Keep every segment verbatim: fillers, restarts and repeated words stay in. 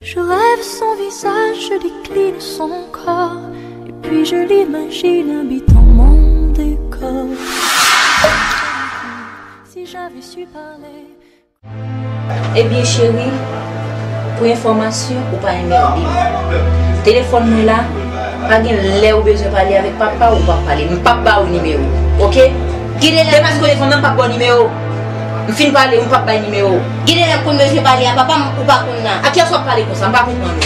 Je rêve son visage, je décline son corps, et puis je l'imagine habitant mon décor. Si j'avais su parler. Ebyen cheri, pou enfòmasyon, ou pa enmède m. Telefòn mwen la, pa gen lè ou bezwen pale avèk papa w, ou p ap pale. M p ap ba ou nimewo, oke? Gen de lè paske w telefòn nan, m p ap ba w nimewo. M fin pale, m p ap bay nimewo. Gen de lè m konn bezwen pale a papa m, ou pa konn la. A kiyès w ap pale konsa? M pa konprann ou.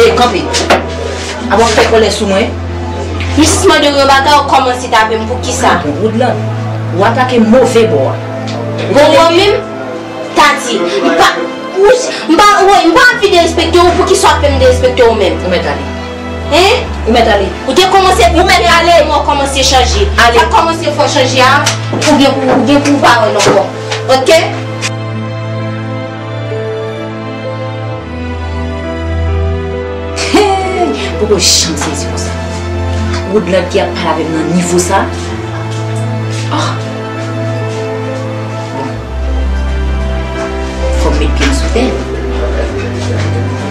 Ey, kanpe. Apa w ap fè kòlè sou mwen? M jis mande w yon bagay, ou kòmanse tape m pou kisa? Bon, Woodland, ou atake move bò a. Bon, ou menm, Tati, m pa, wouch, m pa, woy, m pa anvi derespekte w, poukisa w ap fè m derespekte w menm? Ou mèt ale. Hein? Ou mèt ale. Ou te kòmanse, ou mèt ale. Ou kòmanse chanje. Ale. Sa kòmanse fè w chanje a, ou gen pou, ou gen pou w pa wè l ankò. Oke? Hey! Poko janm sezi konsa. Woodland ki ap pale avè m nan nivo sa. Oh! Bon. Fò m met pye m sou tè l.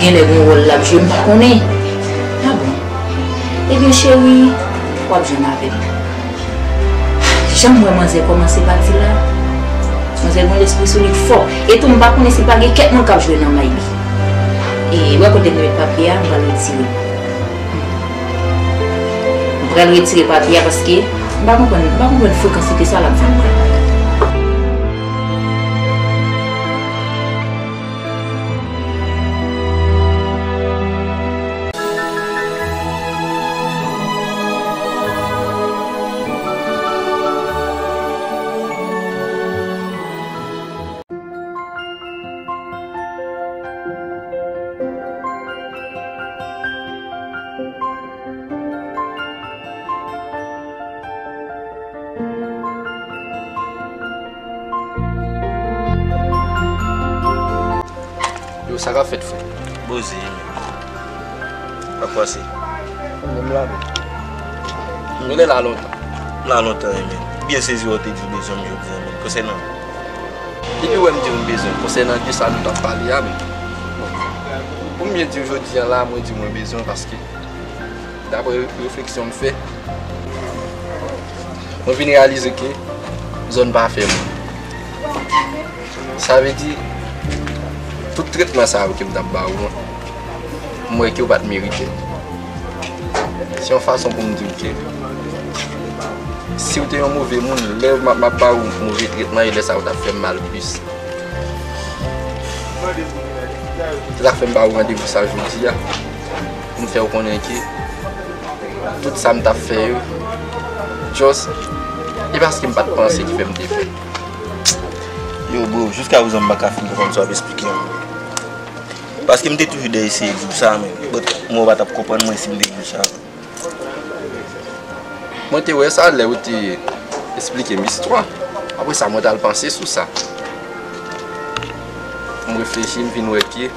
Genlè gon wòl l ap jwe, m pa konnen. Ah bon. Ebyen, cheri, w ap jwenn avè m. Jan m wè manzè kòmanse pati la, manzè gon lespri sou li k fò. E tou, m pa konnen si pa gen kèk moun k ap jwe nan may li. E, wè kote m te met papye a, m pral retire. M pral retire papye a paske m pa konprann, m pa konprann frekansite sa l ap vann mwen. Yo, sa k ap fèt, frè? Poze, men. Sa k pase? Mwen menm la, men. M konnen la lontan. M la lontan, wi, men. Byen sezi wè w te di w bezwen m jodi a, men. Konsènan? Depi w wè m di w m bezwen, konsènan de sa nou t ap pale a, men. Bon. Pou m byen di w jodi a la, mwen di w mwen bezwen w paske Daprè refleksyon m fè, mwen vin reyalize ke zòn pa fè moun. Sa vle di, tout tretman sa yo ke m t ap ba ou an, m wè ke w pa t merite l. Se yon fason pou m di w ke si w te yon move moun, lè m ap, m ap ba ou move tretman, e lè sa a ou t ap fè m mal plis. Se sa k fè m ba ou randevou sa jodi a, pou m fè w konnen ke tout sa m t ap fè yo, just, e paske m pa t panse ki fè m te fè. Yo, bro, jiska prezan m pa ka fin konprann sa w ap esplike an. Paske m te toujou dèyè eseye di w sa, men, but mwen w pa t ap konprann mwen si m te di w sa. Mwen te wè sa lè ou te esplike m istwa. Apre sa, mwen t al panse sou sa. M reflechi, m vin wè ke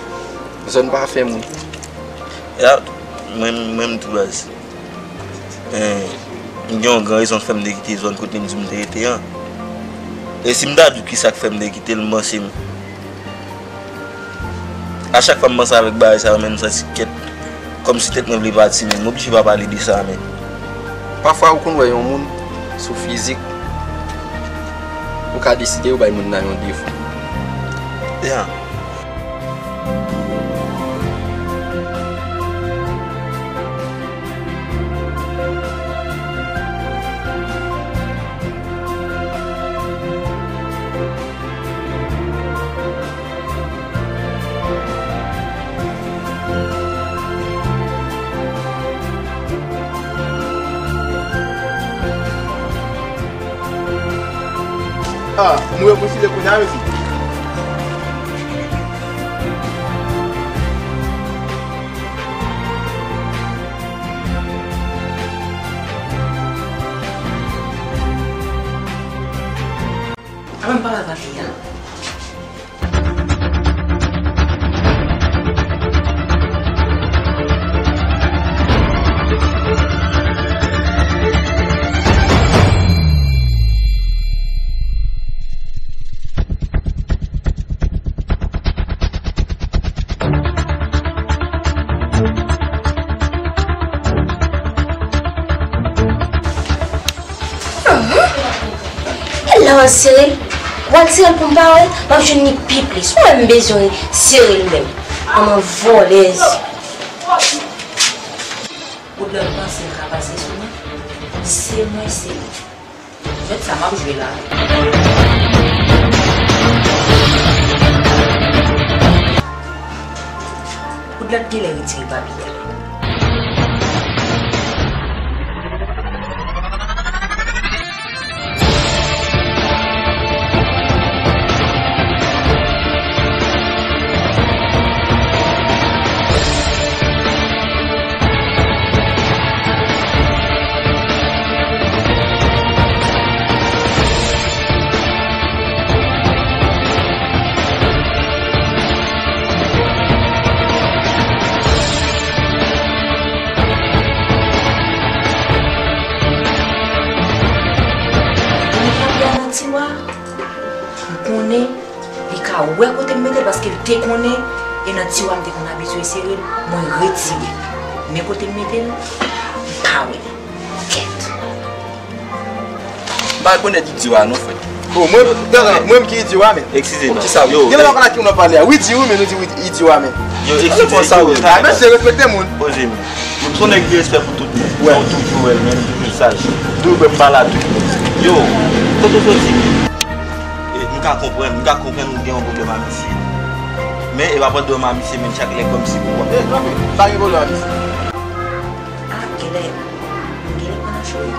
zòn pa fè moun. Ya, mwen, mwen m tou baz. Eh, m gen yon gran rezon k fè m te kite zòn kote m di m te rete an. E si m ta di w kisa k fè m te kite l, m panse m A chak fwa m panse avèk bagay sa yo, men m santi kèt, kòmsi tèt mwen vle pati, men m oblije pa pale de sa, men. Pafwa, ou konn wè yon moun sou fizik, ou ka deside ou bay moun nan yon defo. Ya. Ah, nou rekonsile kounye a, mesye. Avan m pale avè l, Sere l, w al sere l pou m pa wè l, m ap jwenn li pi plis. Ou wè m bezwen sere l menm. Manman vòlèz. Ou dwe panse m ka pase sou mwen. Se mwen, se li. Jwèt sa m ap jwe la. Poudlòt genlè retire papye a. Konnen papye a nan tiwa, m konnen li ka wè kote m mete l paske l te konnen, e nan tiwa m te konn abitye sere l, mwen retire l. Men kote m mete l, m pa wè l. Kèt. M pa rekonèt idyo a non, frè. Oh, mwen, mwen ki idyo a, men. Eskize non. Poukisa? Yo, genlè pa konn ak ki moun ap pale a. Wi, di wi, men nou di wi, idyo a, men. Yo, eskize, sa yo. Ah, mesye, respekte moun. Poze m. M se yon nèg ki respè pou tout moun. Wè. Ou toujou wè l, men m toujou saj. Tou wè m pale a tout moun. Yo, kote w soti? E, m ka konprann, m ka konprann ou gen yon pwoblèm a misye. Men, e pa pandan w a misye, men chak lè kòmsi pou w ap. E, kanpe, pa gen pwoblèm a misye. Ah, genlè, genlè pran nan cho wi.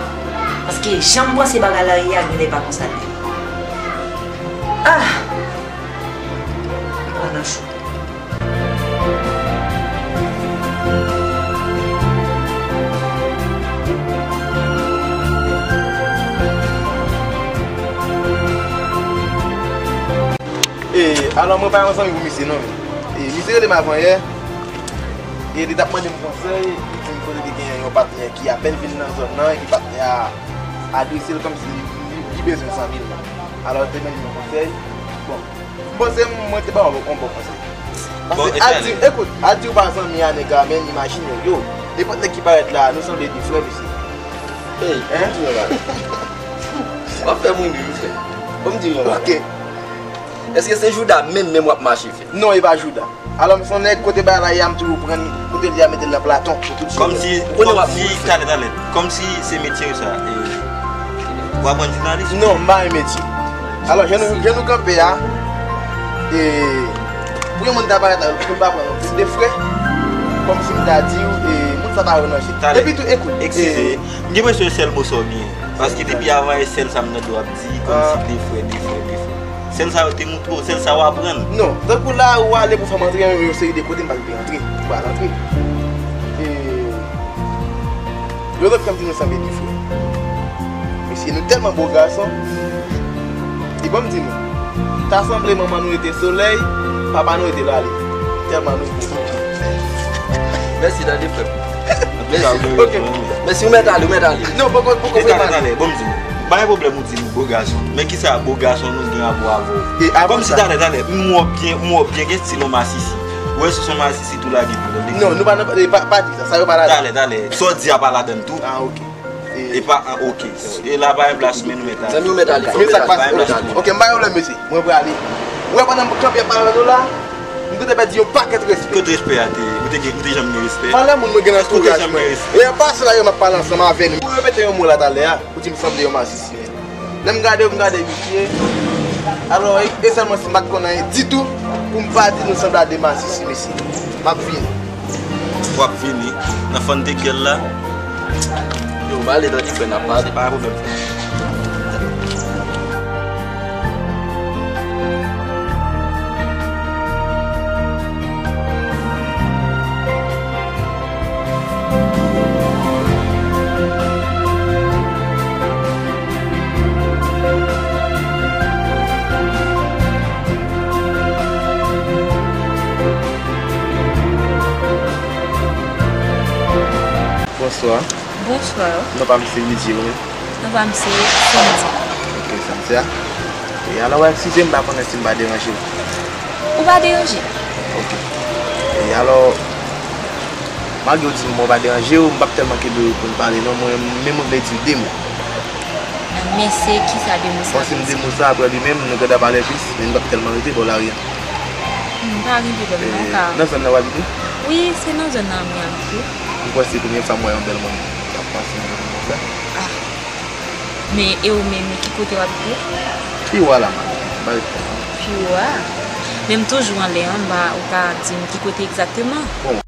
Paske jan m panse bagay la ye a, genlè pa konsa l ye. Ah! M pran nan cho. E, alò, mwen pa yon zanmi pou misye, non. E, misye rele m avanyè. E li t ap mande m konsèy, li di m kote li gen yon patnè ki apèn vin nan zòn nan, epi patnè a adrese l kòmsi li, li, li bezwen san mil. Alò, li te mande m yon konsèy. Bon, m panse m, mwen te ba w yon bon konsèy. Paske al di, ekout, al di w pa zanmi a nèg la, men imajine w, yo, nenpòt nèg ki parèt la, nou sanble de frè, mesye. Hey, hein? Bon, di yon bagay. W ap fè m ri, wi, frè. Bon, m di yon bagay. Ok. Èske se jouda menm, menm w ap mache fè? Non, e pa jouda. Alò, m se yon nèg kote bagay la ye a, m toujou pran kote l ye a, mete l nan platon pou tout jouda. Kòmsi, kòmsi, talè, talè. Kòmsi se metye w sa, e, w aprann jounalis? Non, m pa gen metye. Alò, jan nou, jan nou kanpe a, e, pou yon moun ta parèt la, pou l pa pran yon pil de frè, kòmsi m ta di w, e, moun sa pa ranje. Talè. Epi tou, ekout. Eskize, e, m gen enpresyon se sèl mo sa w gen. Paske depi avan e sèl sa m tande w ap di, kòmsi de frè, de frè, de frè. Sèl sa yo te montre w, sèl sa w aprann. Non, tankou la ou ale pou fè m antre yon seri de kote m pa t vle antre, m pa al antre. E, yo lòt fè m di nou sanble de frè. Mesye, nou tèlman bo gason. E ban m di nou, ta sanble manman nou rete solèy, papa nou rete lale. Tèlman nou bo. Mèsi, tande frè m. Mèsi. Ok. Mèsi, ou mèt ale, ou mèt ale. Non, poko, poko. E talè, talè, bon, m di nou. Pa gen pwoblèm ou di nou bo gason. Men kisa bo gason nou gen rapò avè w? Kòmsi talè, talè, m wè w byen, m wè w byen gen stil yon masisi. Ou wè si se yon masisi tou lage pou tande. Non, nou pa nan, e, pa, pa di sa, sa yo pa ladan. Talè, talè. Sa w di a pa ladan tou. Ah, ok. E pa an, ok. E la pa gen plas, men nou mèt ale. Zanmi, ou mèt ale. Men sa k pase? Ok, m pa gen pwoblèm, mesye. Mwen prale. Ou wè pandan m kanpe ap pale avè nou la, m gentan pèdi yon pakèt respè. Kot respè a te ye? Ou te gen, ou te janm gen respè? Valè moun mwen gen nan antouraj mwen. E an pasan la, yo m ap pale ansanm avè nou. Ou repete yon mo la talè a, ou di m sanble yon masisi. Lè m gade w, m gade misye. Alò, e, e sèlman si m pa t konn anyen ditou, pou m pa di nou sanble a de masisi, mesye. M ap vini. W ap vini nan fann de kyèl la. Yo, m ale tande frè n ap pale. Pa gen pwoblèm, frè. Bonswa. Bonswa. Non pa m se Lidye, wi. Non pa m se Sandy. Ok, Sandy a. E alò, w a eskize m, m pa konnen si m pa deranje w. Ou pa deranje. Ok. E alò, malgre w di m ou pa deranje w, m p ap tèlman kenbe w pou n pale non, mwen, men mwen vle di w de mo. Men se kisa de mo sa Bon, si m di mo sa, apre li menm, nou gentan pale plis, men m p ap tèlman rete bò lari a. M pa rive bò non ka. Nan zòn nan w abite? Wi, se nan zòn nan mwen abite. M kwè se premye fwa m wè yon bèl moun k ap pase nan zòn nan sa. Ah. Men e ou menm, ki kote w abite? Pi wo a la, man. M pa ret konsa. Pi wo a? Men m toujou anlè an, m pa, ou ka di m ki kote egzakteman? Bon.